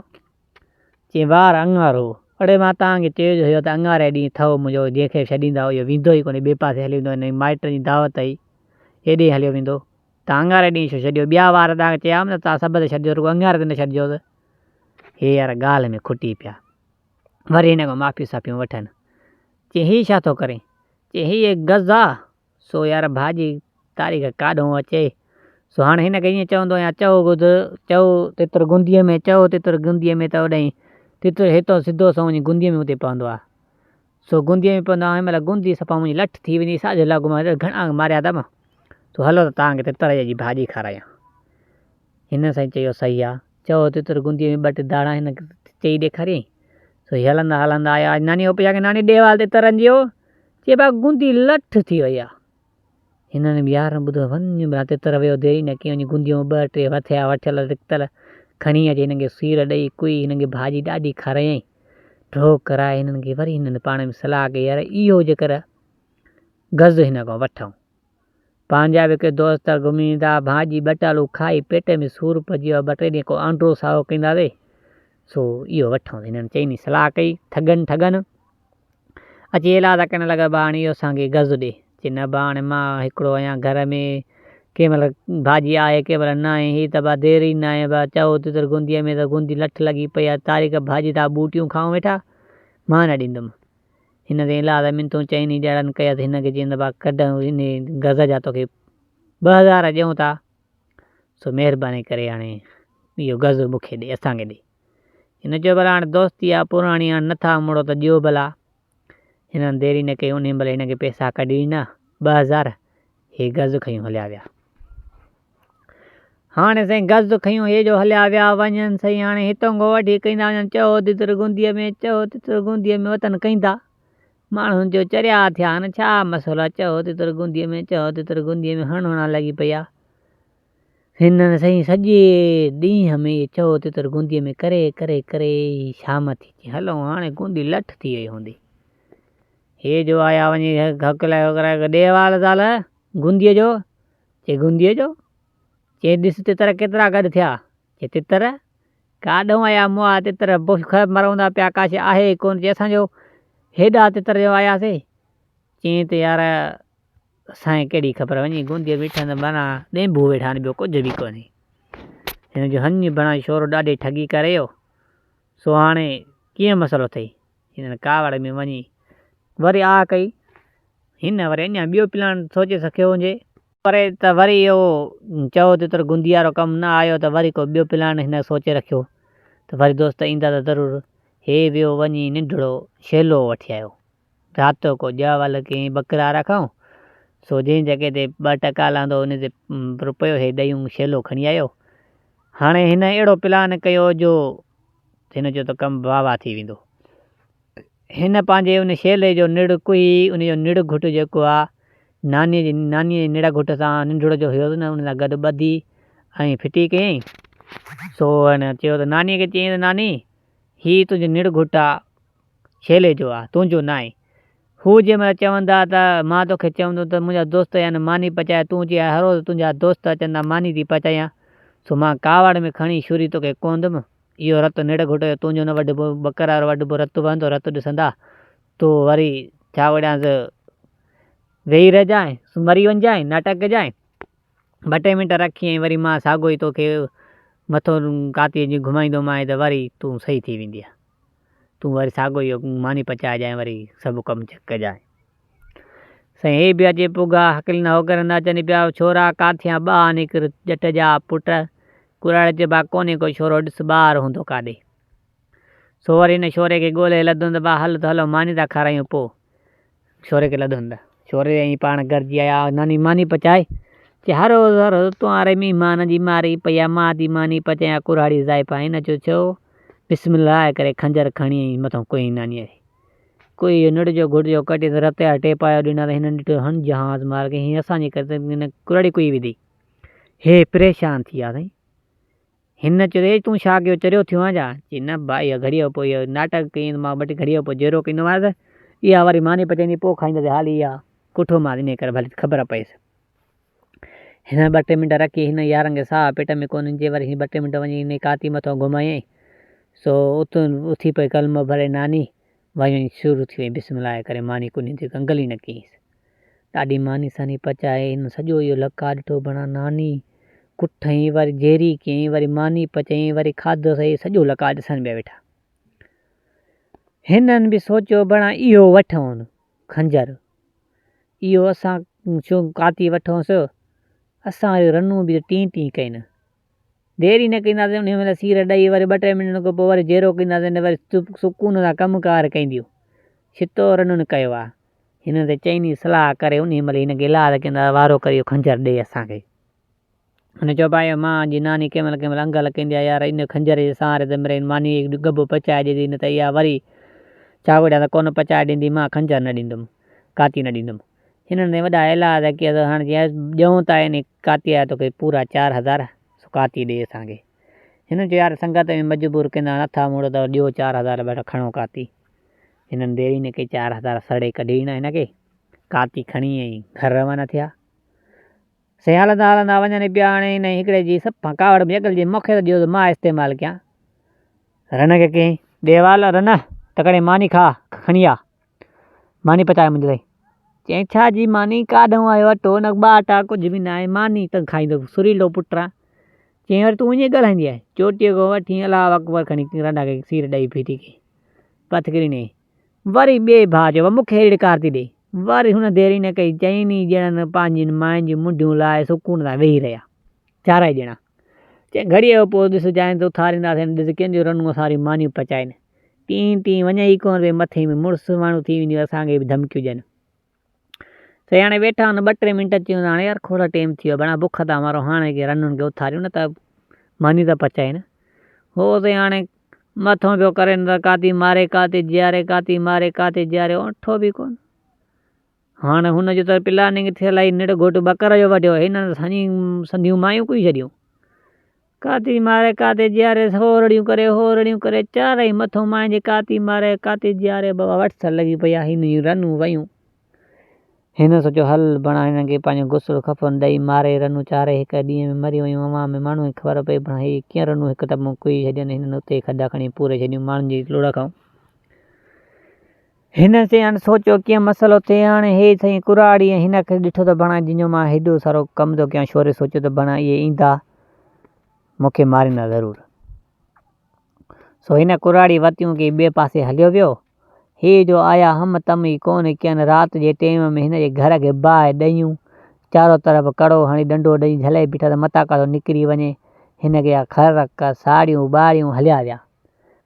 چيائين وار اڱارو هو. اڙي مان توهان کي چيو جو هيو ته اڱاري ڏينهن ٿئو منهنجو جنهن کي به ڇڏيندا اهو ويندو ئي ڪونهي ٻئي پاسي هليو ويندو هن جي مائٽن جي دعوت هئي هيڏي هليو ويندو. توهان اڱاري ڏينهن ڇو ڇڏيو ٻيا وار توهان کي چيا هئم ته توهان سڀ تي ڇڏجو رڳو اڱاري تي نه ڇڏجوس. هي يار ڳالهه ۾ کٽي پيا. وري هن کان معافيون سافيون وٺن. چيائين هي ڇا ٿو ڪرين؟ چيائين هيء گز آ سو يار ڀاڄي تاريخ ڪاڏهون اچي. سو هاڻ هن کي ائين چوندو آهيان چئو گد چئو تتر گنديء ۾ چئو تتر گنديء ۾ ته اوڏانهن تتر هتان سڌو سنئون وڃي گنديء ۾ اتي پوندو آهي. سو گنديء ۾ پوندو آهي مطلب گندي صفا منهنجي لٺ ٿي ويندي ساڄو لڳ مان گهڻا ماريا اٿم. سو هلو ته توهان کي تتر جي ڀاڄي کارايان. هن سائين چيو صحيح آ. چئو تتر گنديء ۾ ٻه ٽي داڻا هن کي چئي ڏيکاريائين. سو هي هلندا هلندا آيا. نانيء کان پڇيا ڪي ناني ڏي وال تترن جي او. چي ڀاء گندي لٺ ٿي وئي آ. هنن به يارن ٻڌو وڃ ڀلا تتر ويو ديري نه ڪئي وڃي گنديون ٻه ٽي وٿيا وٺيل نڪتل کڻي اچي هنن کي سير ڏئي ڪوئي هنن کي ڀاڄي ڏاڍي کارايائين. ڍو ڪرائي هنن کي وري هنن پاڻ ۾ صلاح ڪئي يار اهو جيڪر گز هن کان وٺون. پنهنجا به ڪي دوست گهمي ايندا ڀاڄي ٻٽالو کائي پيٽ ۾ سور پئجي ويو ٻه ٽي ڏينهن ڪو آنڊو سائو ڪينداسي. سو اهو وٺون. هنن چئني صلاح ڪئي، ٺڳن ٺڳن اچي ايلاز ڪرڻ لڳا، ڀا هاڻي اهو اسان کي گز ڏي. چي نه ڀا هاڻي مان هڪڙو آهيان گهر ۾، ڪنهن مهل ڀاڄي آهي ڪنهن مهل ناهي، هي ته ڀا دير ئي ناهي ڀا چئو تتر گونديء ۾ ته گوندي لٺ لڳي پئي آهي، تاريخ ڀاڄي ٿا ٻوٽيون کائون ويٺا، مان نه ڏيندم. هن تي ايلاز منٿون چئني ڄڻن ڪيس، هن کي چين ته ڀا ڪڍ انهي گز جا توکي 2000 ڏيون ٿا، سو مهرباني ڪري هاڻي اهو گز مون کي ڏي، اسان کي ڏي. هن چيو ڀلا هاڻي دوستي آ پراڻي هاڻي نٿا مڙو ته ڏيو ڀلا. هنن دير ئي نه ڪئي انهي مهل هن کي پئسا ڪڍي ڏنا 2000 هي گز کنيون هليا ويا. هاڻي سائين گز کنيون هي جو هليا ويا وڃن سائين هاڻي هتون کان وٺي ڪيندا وڃن چئو تتر گونديء ۾ چئو تتر گونديء ۾ وتن ڪيندا. ماڻهن چيو چريا ٿيا آهن ڇا مسئلو آ چئو تتر گونديء ۾ چئو تتر گونديء ۾ هڻ هڻان لڳي پئي آ. هنن سائين سڄي ڏينهن ۾ اهي چئو تتر گونديء ۾ ڪري ڪري ڪري شام ٿي چي هلون هاڻي گوندي لٺ ٿي وئي هوندي. هي جو آيا وڃي هڪلائي هڪلائي ڏي حوال زال گونديء جو. چي گونديء جو؟ چي ڏس تتر ڪيترا گڏ ٿيا. چي تتر؟ ڪاڏهون آيا مئا تتر بک مروندا پيا ڪا شيء آهي ئي ڪونه. چي اسان جو هيڏا تتر جو آياسي. چيائين ته يار اسان کي ڪهڙي خبر وڃي گونديء ويٺا ته بنا ڏينڀو ويٺا آهن ٻيو ڪجهه به ڪونهي. هن جو هڃ بڻائي شورو ڏاڍي ٺڳي ڪري ويو. سو هاڻي ڪيئن مسئلو اٿئي؟ هنن ڪاوڙ ۾ وڃي وري آهه ڪئي. هن وري اڃا ٻيو پلان سوچي سکيو هجي. پر ته وري اهو چئو تتر گوندي وارو ڪم نه آيو ته وري ڪو ٻيو پلان هن سوچي رکيو ته وري دوست ايندا ته ضرور. هي ويو وڃي ننڍڙو شيلو وٺي آيو. رات ڪو ڄاول ڪنهن ٻڪرار کان، سو جنهن جڳهه تي ٻه ٽڪا لهندو ان تي رپيو هي ڏيون شيلو کڻي آيو. هاڻي هن اهڙو پلان ڪيو جو هن جو ته ڪم واهه واهه ٿي ويندو. هن پنهنجي ان شيلي جو نڙ ڪهي ان جو نڙ گهٽ جيڪو آ نانيء جي نانيء جي نڙ گهٽ سان ننڍڙو جو هيس نه ان سان گڏ ٻڌي ۽ ڦٽي ڪيائين. سو هن چيو ته نانيء کي چيائين ته ناني هي تنهنجو نڙ گهٽ آ شيلي جو آ، تنهنجو ناهي. هو جنهن مهل چوندا ته مان توکي چوندس ته منهنجا دوست آيا آهن ماني پچاء، تون چئين هر روز تنهنجا دوست اچن ٿا ماني ٿي پچايان، سو مان ڪاوڙ ۾ کڻي ڇري توکي ڪهندم، اهو رت نڙ گهٽ جو تنهنجو نه وڍبو، ٻڪر وارو وڍبو، رت وهندو، رت ڏسندا، تون وري ڇا وڙهيانس ويهي رهجانء، مري وڃجانء، ناٽڪ ڪجانء. ٻه ٽي منٽ رکي ۽ وري مان ساڳيو ئي توکي مٿو ڪاتيء جيئن گهمائيندومانء ته وري تون صحيح ٿي ويندينء. تون وري ساڳيو ئي ماني پچائجانء وري سڀ ڪم ڪجانء. سائين هي به اچي پڳا، هڪليندا هوڪرندا اچن پيا، ڇورا ڪاٿيان ٻاهر نڪر ڄٽ جا پٽ، ڪراڙي چئي ڀا ڪونهي ڪو ڇورو ڏس ٻاهر هوندو ڪاڏي. سو وري هن ڇوري کي ڳولي لڌم ته ڀا هل ته هلو ماني ٿا کارايون پوء. ڇوري کي لڌم ته ڇوري ۽ پاڻ گڏجي آيا ناني ماني پچائي چي هر روز هر روز تنهاري مهمان جي ماري پئي آ مان ٿي ماني پچايان ڪراڙي زائفان هن چيو ڇو بسم الله ڪري خنجر کڻي ۽ مٿان ڪوئي نانيء کي ڪوئي جو نڙ جو گهٽ جو ڪٽي ته رت جا ٽيپايا ڏنا ته هنن ڏٺو هن جهاز مار کي هي اسان جي ڪري ته هن ڪراڙي ڪوئي وڌي هي پريشان ٿي ويا سائين هن چيو اي تون ڇا ڪيو چريو ٿيو آهين ڇا؟ چي نه ڀاء اها گهڙيء کان پوء اهو ناٽڪ ڪيائين ته مان ٻه ٽي گهڙيء کان پوء جيرو ڪندومانس اها وري ماني پچائيندي پوء کائيندس حالي اها ڪٺومانس انهيء ڪري ڀلي خبر پئيس. هن ٻه ٽي منٽ رکي هن يارن کي ساهه پيٽ ۾ ڪونه اچي وري هن ٻه ٽي منٽ وڃي انهيء ڪاتي مٿان گهمايائين سو اٿي پئي ڪلمو ڀري ناني وڃي شروع ٿي وئي بسم الله ڪري ماني ڪني تي ڪنگل ئي نه ڪيائينس. ڏاڏي ماني ساني پچائي هن سڄو اهو لقاء ڏٺو بڻا ناني ڪٺئين وري جيري ڪيائين وري ماني پچائين وري کاڌو سهي سڄو لقاء ڏسن پيا ويٺا. هنن به سوچيو بڻا اهو وٺون خنجر اهو اسان ڇو ڪاتي وٺونس اسان وري رنون به ٽين ٽين ڪين. دير ئي نه ڪنداسين انهيء مهل سير ڏئي وري ٻه ٽي منٽن کان پوء وري جيرو ڪنداسين وري سڪون سان ڪم ڪار ڪنديون. ڇتو رنن ڪيو آ. هنن تي چئني صلاح ڪري انهيء مهل هن کي ايلاز ڪندا وارو ڪري اهو خنجر ڏي اسان کي. هن چيو ڀائي مان جي ناني ڪنهن مهل ڪنهن مهل انگل ڪندي آ يار ان خنجر جي سهاري ته مرين ماني ڳڀو پچائي ڏيندي نه ته اها وري چاوڙيان ته ڪونه پچائي ڏيندي مان خنجر نه ڏيندم ڪاتي نه ڏيندم. هنن تي وڏا ايلاز ڪيا ته هاڻ جي ڏيون ٿا انهي ڪاتي جا توکي پورا 4000 سو ڪاتي ڏي اسان کي. هنن چيو يار سنگت ۾ مجبور ڪندا نٿا مڙو ته ڏيو 4000 ٻيٽا کڻو ڪاتي. هنن دير ئي نه ڪئي 4000 سڙي ڪڍي ڏنا هن کي. ڪاتي کڻي ۽ گهر روانا ٿيا. سي هلندا هلندا وڃن پيا هاڻي هن هڪڙي جي صفا ڪاوڙ ۾ اڳل جي مون کي ته ڏيو ته مان استعمال ڪيان. رن کي ڪيائين، ڏي وال رن، تڪڙي ماني کاء، کڻي آ، ماني پچاء منهنجي لاء. چيائين، ڇا جي ماني، ڪاڏهون آيو اٽو نه ٻاٽا ڪجهه به ناهي، ماني ته کائيندو سريلو پٽ آن. چيائين، وري تون ائين ڳالهائيندي آهين. چوٽيء کان وٺي الله اڪبر کڻي رن کي سير ڏئي ڦيٽي ڪئي، پٿ ڏنائين. وري ٻئي ڀاء چيو، مون کي اهڙي ڪار ٿي ڏي. وري هن دير ئي نه ڪئي، چئني ڄڻن پنهنجين ماين جون منڍيون لاهي سڪون سان ويهي رهيا. چارئي ڄڻا. چيائين، گهڙيء جو پوء ڏسجانء ته اٿارينداسين، ڏس ڪنهن جون رنون اسان واريون مانيون پچائين. ٽين ٽين وڃي ئي ڪونه پئي، مٿي ۾ مڙس ماڻهو ٿي وينديون، اسان کي به ڌمڪيون ڏين. سائين هاڻي ويٺا آهن، ٻه ٽي منٽ اچي ويندا، هاڻي يار کوڙ ٽيم ٿي ويو، بڻا بک ٿا مرون، هاڻي ڪي رنن کي اٿاريون نه ته ماني ته پچائين. هو سائين هاڻي مٿو پيو ڪري نه ته ڪاتي ماري ڪاتي جياري، ڪاتي ماري ڪاتي جياري، اٺو به ڪونه. هاڻ هن جو ته پلاننگ ٿيل آهي، نڙ گهوٽ ٻڪر جو وڍيو، هنن ته سڃي سنڌيون مايون ڪوئي ڇڏيون. ڪاتي ماري ڪاتي جياري، هو رڙيون ڪري هو رڙيون ڪري، چارئي مٿو ماين جي ڪاتي ماري ڪاتي جياري، بابا وٽسر لڳي پئي آهي، هن جون رنون ويون. هن سوچيو هل بڻا هنن کي پنهنجو غسل کفن ڏئي ماري رنون چارئي هڪ ڏينهن ۾ مري ويون، عوام ۾ ماڻهن کي خبر پئي بڻا هي ڪيئن رنون هڪ ته مون ڪوئي ڇڏين، هنن اتي ئي کڏا کڻي پوري ڇڏيون، ماڻهن جي لڙ کان. هن سائين هاڻي سوچيو ڪيئن مسئلو ٿئي هاڻي هي سائين ڪراڙي ۽ هن کي ڏٺو ته بڻا جن جو مان هيڏو سارو ڪم ٿو ڪيان شوري سوچيو ته بڻا اهي ايندا مون کي ماريندا ضرور سو هن ڪراڙي وتيون ڪي ٻئي پاسي هليو ويو هي جو آيا هم تم ئي ڪون ڪين رات جي ٽيم ۾ هن جي گهر کي باهه ڏيون چارو طرف ڪڙو هڻي ڏنڊو ڏئي جهلي بيٺا ته متان ڪاٿو نڪري وڃي هن کي خرڪ ساڙيون ٻاڙيون هليا ويا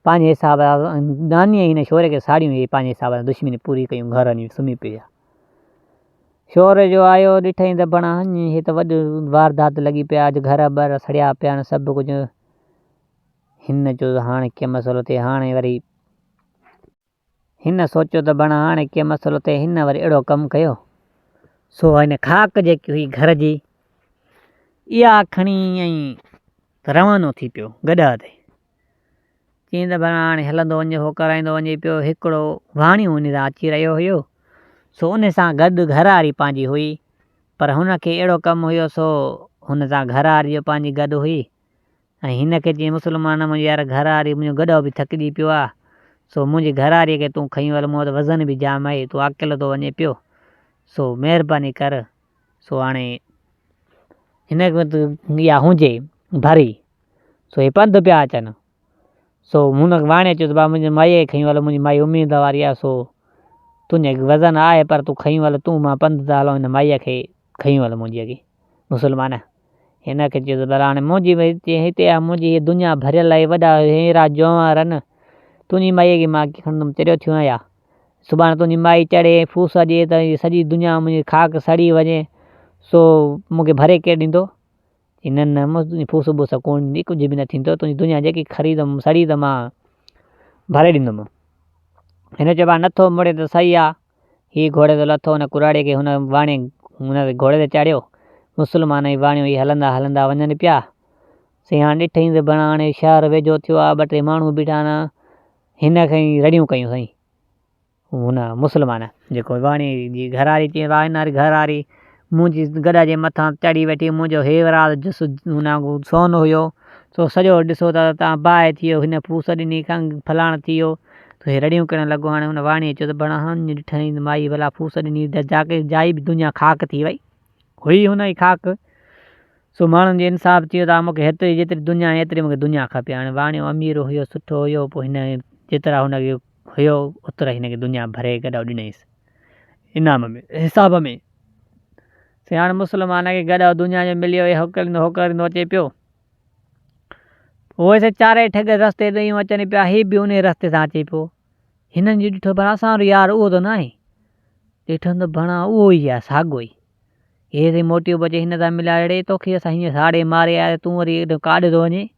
پنهنجي حساب سان نانيء هن شوري کي ساڙيون هي پنهنجي حساب سان دشمني پوري ڪيون گهر وڃي سمهي پيا. شوري جو آيو ڏٺائين ته بڻا هڃ هي ته وڏي واردات لڳي پئي آ اڄ گهر ٻر سڙيا پيا آهن سڀ ڪجهه هن چيو ته هاڻي ڪيئن مسئلو ٿئي هاڻي وري هن سوچيو ته بڻا هاڻي ڪيئن مسئلو ٿئي هن وري اهڙو ڪم ڪيو سو هن خاڪ جيڪي هئي گهر جي اها کڻي ۽ روانو ٿي پيو گڏهه تي. چيائين ته ڀلا هاڻي هلندو وڃ هو ڪرائيندو وڃي پيو. هڪڙو واڻيو ان سان اچي رهيو هيو، سو ان سان گڏ گهرواري پنهنجي هئي، پر هن کي اهڙو ڪم هيو سو هن سان گهرواري جو پنهنجي گڏ هئي ۽ هن کي چيائين مسلمان منهنجي يار گهرواري منهنجو گڏهو به ٿڪجي پيو آ، سو منهنجي گهرواريء کي تون کنيو هل مون وٽ وزن به جام آهي، تون اڪيلو ٿو وڃين پيو، سو مهرباني ڪر. سو هاڻي هن اها هونجي ڀري، سو هي پنڌ پيا اچن. سو هن واڻيي چيو ته بابا منهنجي مائيء کي کنيو هل، منهنجي مائي اميد واري آهي، سو تنهنجي وزن آهي پر تون کنيو هل، تون مان پنڌ ٿا هلون، هن مائيء کي کنيو هل منهنجي اڳي. مسلمان هن کي چيو ته ڀلا هاڻي منهنجي هتي آهي منهنجي هيء دنيا ڀريل آهي، وڏا هيرا جواهر آهن، تنهنجي مائيء کي مان ڪيئن کڻندم، چريو ٿيو آهيان يا؟ سڀاڻي تنهنجي مائي چڙهي ۽ ڦوس ڏئي ته هيء سڄي دنيا منهنجي خاڪ سڙي وڃي، سو مون کي ڀري ڪير ڏيندو؟ چي نه نه مون تنهنجي ڦوس ٻوس ڪونه ڏيندي، ڪجهه به نه ٿيندو، تنهنجي دنيا جيڪي کري ته سڙي ته مان ڀري ڏيندم. هن چيو ڀاء نٿو مڙين ته صحيح آ. هي گهوڙي تي لٿو، ان ڪراڙي کي هن واڻيي هن گهوڙي تي چاڙهيو. مسلمان ۽ واڻيو هي هلندا هلندا وڃن پيا. سائين هاڻ ڏٺئين ته بڻا هاڻي شهر ويجهو ٿيو آ، ٻه ٽي ماڻهو بيٺا آهن. هن کي رڙيون ڪيون سائين هن مسلمان جيڪو واڻي جي گهر واري چيائين واهه هن گهر واري منهنجي گڏهه جي مٿان چڙهي ويٺي منهنجو هيورال جس هن سون هيو سو سڄو ڏسو ته تان باهه ٿي ويو هن ڦوس ڏني کنگ فلاڻ ٿي ويو ته هي رڙيون ڪرڻ لڳو هاڻي هن واڻي چيو ته بڻا هن ڏٺائين مائي ڀلا ڦوس ڏني ته جائي به دنيا خاڪ ٿي وئي هئي هن جي خاڪ سو ماڻهن جو انصاف ٿيو ته مون کي هيتري جيتري دنيا آهي ايتري مون کي دنيا کپي. هاڻي واڻيو امير هيو سٺو هيو پوء هن جيترا هن کي هيو اوترا هن کي دنيا ڀري گڏهو ڏنائينس انعام ۾ حساب ۾. سي هاڻي مسلمان کي گڏهو دنيا جو مليو هي هوڪريندو هوڪريندو اچي پيو. اهي سي چارئي ٺڳ رستي ڏيون اچن پيا هي به انهي رستي سان اچي پيو. هنن جو ڏٺو پر اسان وارو يار اهو ته ناهي. ڏٺن ته ڀڻا اهو ئي آهي ساڳيو ئي. هي سائين موٽيو بچي هن سان مليا اڙي توکي اسان هيئن ساڙي ماري آيا تون وري ايڏو ڪاڏي ٿو وڃين؟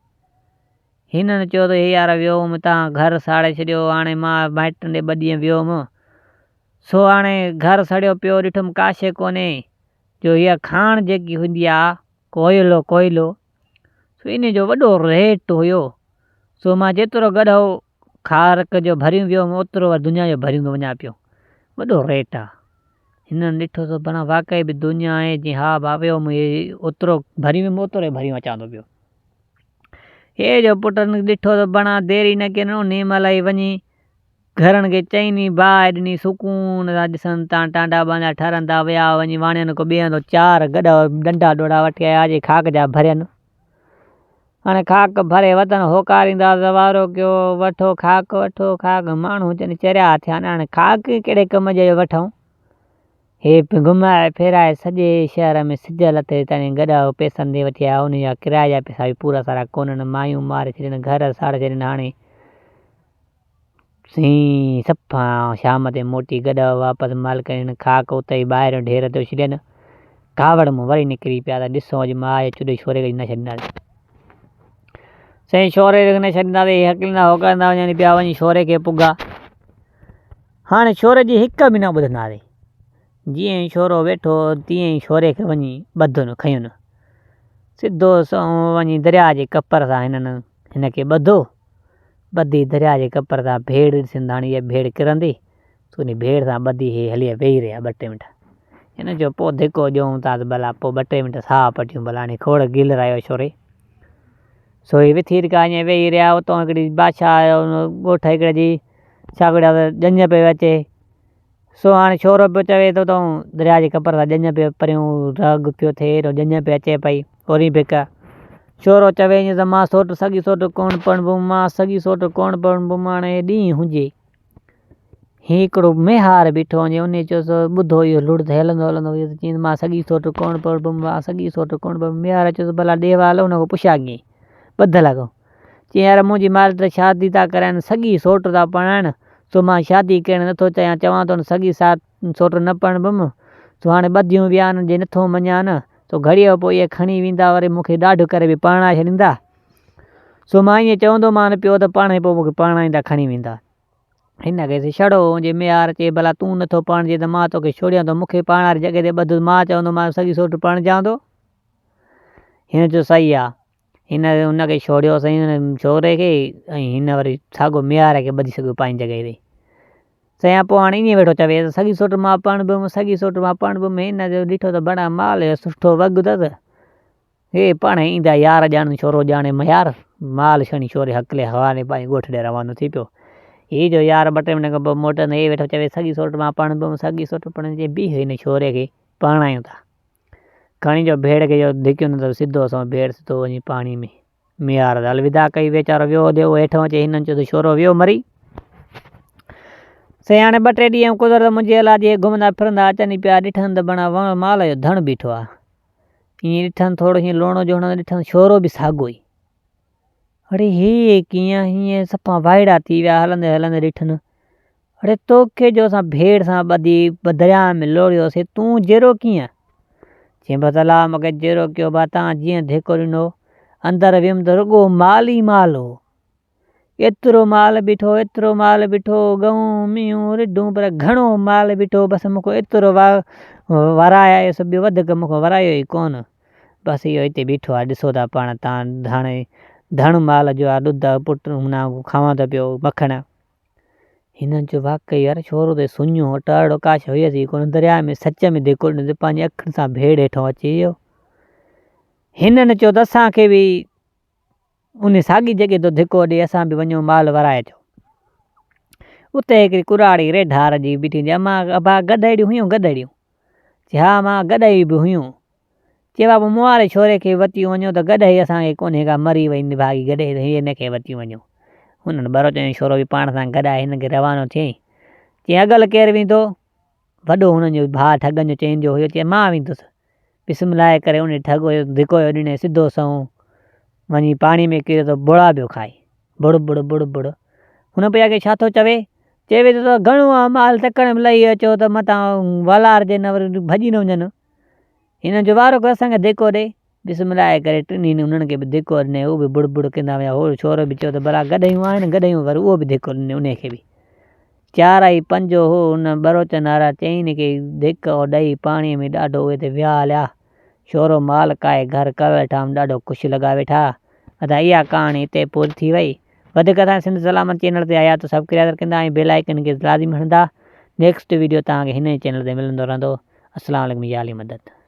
هنن چيو ته هي يار ويو هوم تان گهر ساڙي ڇڏيو هاڻي مان مائٽن ڏي ٻه ڏينهن ويو هوم سو هاڻي گهر سڙيو پيو ڏٺم ڪا شيء ڪونهي جو هيء کاڻ جيڪي هوندي آ ڪوئلو ڪوئلو سو ان جو وڏو ريٽ هيو سو مان جيترو گڏهو کارڪ جو ڀريون ويو هوم اوترو وري دنيا جو ڀريون وڃان پيو وڏو ريٽ آ. هنن ڏٺو ته بڻا واقعي به دنيا آهي جي ها ڀاويو مون اوترو ڀريون ويم اوترو ئي ڀريون اچان ٿو پيو. هي جو پٽن ڏٺو ته بڻا دير ئي نه ڪين انهي مهل ئي وڃي گهرن کي چئني باهه ڏني سڪون سان ڏسن تان ٽانڊا ٻانڊا ٺرندا ويا وڃي واڻين کو ٻئي هنڌ چار گڏهه ڏنڊا ڏوڙا وٺي آيا جي خاڪ جا ڀرين. هاڻي خاڪ ڀري وتن هوڪاريندا ته وارو ڪيو وٺو خاڪ وٺو خاڪ ماڻهو چون چريا ٿيا آهن هاڻي خاڪ ڪهڙي ڪم جي وٺون. هي گهمائي ڦيرائي سڄي شهر ۾ سج لٿي تائين گڏهه پئسن تي وٺي آيا انهي جا ڪرايي جا پئسا به پورا سارا ڪونهن مايون ماري ڇڏين گهر ساڙي ڇڏين هاڻي سين صفا شام تي موٽي گڏهه واپس مالڪڻين خاڪ اتي ئي ٻاهريون ڍير تي اڇلين. ڪاوڙ مون وري نڪري پيا ته ڏسو اڄ ماء جي چڏي شوري کي نه ڇڏينداسين. سائين شوري کي نه ڇڏينداسين هي هڪليندا هوڪاريندا وڃن پيا وڃي شوري کي پڳا. هاڻي شوري جي هڪ به نه ٻڌنداسين. جيئن ئي شورو ويٺو تيئن ئي شوري کي وڃي ٻڌن کنين. سڌو سنئون وڃي درياء جي ڪپر سان هنن هن کي ٻڌو. ٻڌي درياء جي ڪپر تان ڀيڙ ڏسين ته هاڻي اها ڀيڙ ڪرندي، سو انهي ڀيڙ سان ٻڌي هي هلي ويهي رهيا ٻه ٽي منٽ. هن چيو پوء ڌڪو ڏيون ٿا ته ڀلا پوء ٻه ٽي منٽ ساهه پٽيون ڀلا هاڻي کوڙ گيلرايو ڇوري. سو هي وٿي رڪا ائين ويهي رهيا اتان هڪڙي بادشاهه آيو ڳوٺ هڪڙي جي ڇاڪڙيا ته ڄڃ پئي اچي. سو هاڻي ڇورو پيو چوي ته اتان درياء جي ڪپر تان ڄڃ پيو پريون رڳ پيو ٿئي ڄڃ پئي اچي پئي. اوري ڀڪ. ڇورو چوي ائين ته مان سوٽ سڳي سوٽ ڪونه پرڻبم، مان سڳي سوٽ ڪونه پرڻبم، هاڻي ڏينهن هجي. هي هڪڙو ميهار بيٺو هجي، انهي چيس ٻڌو اهو لڙ ته هلندو هلندو ويس، چيائين مان سڳي سوٽ ڪونه پرڻبم، مان سڳي سوٽ ڪونه پرڻبم. ميهار چيس ڀلا ڏي وال ان کان پڇا ڪيئين، ٻڌل کان. چيائين يار منهنجي مائٽ ته شادي ٿا ڪرائين، سڳي سوٽ ٿا پرڻائين، سو مان شادي ڪرڻ نٿو چاهيان، چوان ٿو نه سڳي سوٽ نه پرڻبم، سو هاڻي ٻڌيون ويا آهن، جي نٿو مڃان سو گهڙيء کان پوء اهي کڻي ويندا وري مون کي ڏاڍ ڪري به پرڻائي ڇڏيندا. سو مان ائين چوندومان پيو ته پاڻهي پوء مون کي پرڻائيندا کڻي ويندا. هن کي چيس ڇڙو جي ميهار چئي ڀلا تون نٿو پرڻجين ته مان توکي ڇوڙيان ٿو مون کي پرڻاري جڳهه تي ٻڌ مان چوندومان سڳي سوٽ پرڻجان ٿو. هن چيو صحيح آ. هن ان کي ڇوڙيو سائين ان ڇوري کي ۽ هن وري ساڳو ميهار کي ٻڌي سگهيو پنهنجي جڳهه تي. سائين پوء هاڻي ائين ويٺو چوي ته سڳي سوٽ مان پرڻبم سڳي سوٽ مان پرڻبم هن جو ڏٺو ته بڙا مال جو سٺو وڳ اٿس. هي پاڻهي ايندا يار ڄاڻن ڇورو ڄاڻي ميار. مال کڻي ڇوري هڪلي حوالي پنهنجي ڳوٺ ڏي روانو ٿي پيو. هي جو يار ٻه ٽي منٽ کان پوء موٽندي هي ويٺو چوي سڳي سوٽ مان پرڻبم سڳي سوٽ پرڻجي بيهه هن ڇوري کي پرڻايون ٿا. کڻي جو ڀيڙ کي جو ڌڪيو نه ته سڌو سنئون ڀيڙ سڌو وڃي پاڻي ۾. ميهار ته الوداع ڪئي ويچارو ويو هليو هيٺئون اچي هنن چيو ته شورو ويو مري. سائين هاڻي ٻه ٽي ڏينهن قدرت منهنجي الله جي گهمندا ڦرندا اچن ئي پيا ڏٺن ته بڻا وڻ مال جو ڌڻ بيٺو آ. ائين ڏٺن ٿورو هيئن لوڻو جوڻو ڏٺن شورو به ساڳو ئي. اڙي هي ڪيئن هيئن صفا وائڙا ٿي ويا هلندي هلندي ڏٺن اڙي توکي جو اسان ڀيڙ سان ٻڌي درياء ۾ لوڙهيوسين تون جيئرو ڪيئن؟ چيائين بس الله مونکي جيئرو ڪيو ڀا تان جيئن ڌڪو ڏنو اندر ويم ته رڳو مال ئي مال هو. ايترو مال بيٺو ايترو مال بيٺو ڳئون مينهون رڍون پر گهڻو مال بيٺو بس مونکي ايترو ورائي آيس ٻيو وڌيڪ مونکي ورايو ئي ڪونه. بس اهو هتي بيٺو آهي ڏسو ٿا پاڻ تان هاڻي ڌڻ مال جو آهي ڏڌ پٽ هن کاوان ٿو پيو مکڻ. هنن چيو واقعي يار ڇورو ته سڃو هو ٽرڙو ڪاش هيس ئي ڪونه درياء ۾ سچ ۾ ڌڪو ڏنو ته پنهنجي اکين سان ڀيڙ هيٺان اچي ويو. هنن چيو ته اسان کي به ان ساڳي جڳهه تي ڌڪو ڏي اسان به وڃون مال ورائي اچون. اتي هڪڙي ڪراڙي ريڍار جي بيٺي هوندي امان ابا گڏهڙيون هيون گڏهڙيون. چي ها امان گڏهڙيون به هيون. چي بابو مون واري ڇوري کي وتيون وڃو ته گڏهه ئي اسان کي ڪونهي ڪا مري وئي نڀاڳي گڏهه ته هيء هن کي وتيون وڃو. هنن ٻروچن جو ڇورو به پاڻ سان گڏائي هنن کي روانو ٿيائين. چيائين اڳل ڪير ويندو؟ وڏو هنن جو ڀاء ٺڳن جو چئن جو هيو چيائين مان ويندس. بسم الله ڪري انهي ٺڳ جو ڌڪو ڏني سڌو سنئون وڃي پاڻي ۾ ڪريو ته بوڙا پيو کائي. بڙ بڙ بڙ بڙ. هن پڇيا ڪي ڇا ٿو چوي؟ چوي ٿو ته گهڻو آ مال تڪڙ ۾ لهي اچو ته متان ولارجي نه وري ڀڄي نه وڃن. هنن جو وارو ڪر اسان کي ڌڪو ڏي. بسم الله ڪري ٽنهي انهن کي به ڌڪو ڏني هو به بڙ بڙ ڪندا ويا. هو ڇورو به چيو ته ڀلا گڏهيون آهن گڏهيون وري اهو به ڌڪو ڏني انهي کي به. چار ۽ پنج هو ان ٻروچن وارا چئن کي ڌڪ ڏئي پاڻي ۾ ڏاڍو اهي ته ويا هليا. شورو مال ڪاهي گهر ڪر ويٺا هم ڏاڍو خوش لڳا ويٺا. ادا اها ڪهاڻي هتي پوري ٿي وئي. وڌيڪ اسان سنڌ سلامت چينل تي آيا ته سبڪرائيب ڪندا ۽ بيل آئيڪن کي لازمي هڻندا. نيڪسٽ ويڊيو توهان کي هن ئي چينل تي ملندو رهندو. السلام عليڪم يا علي مدد.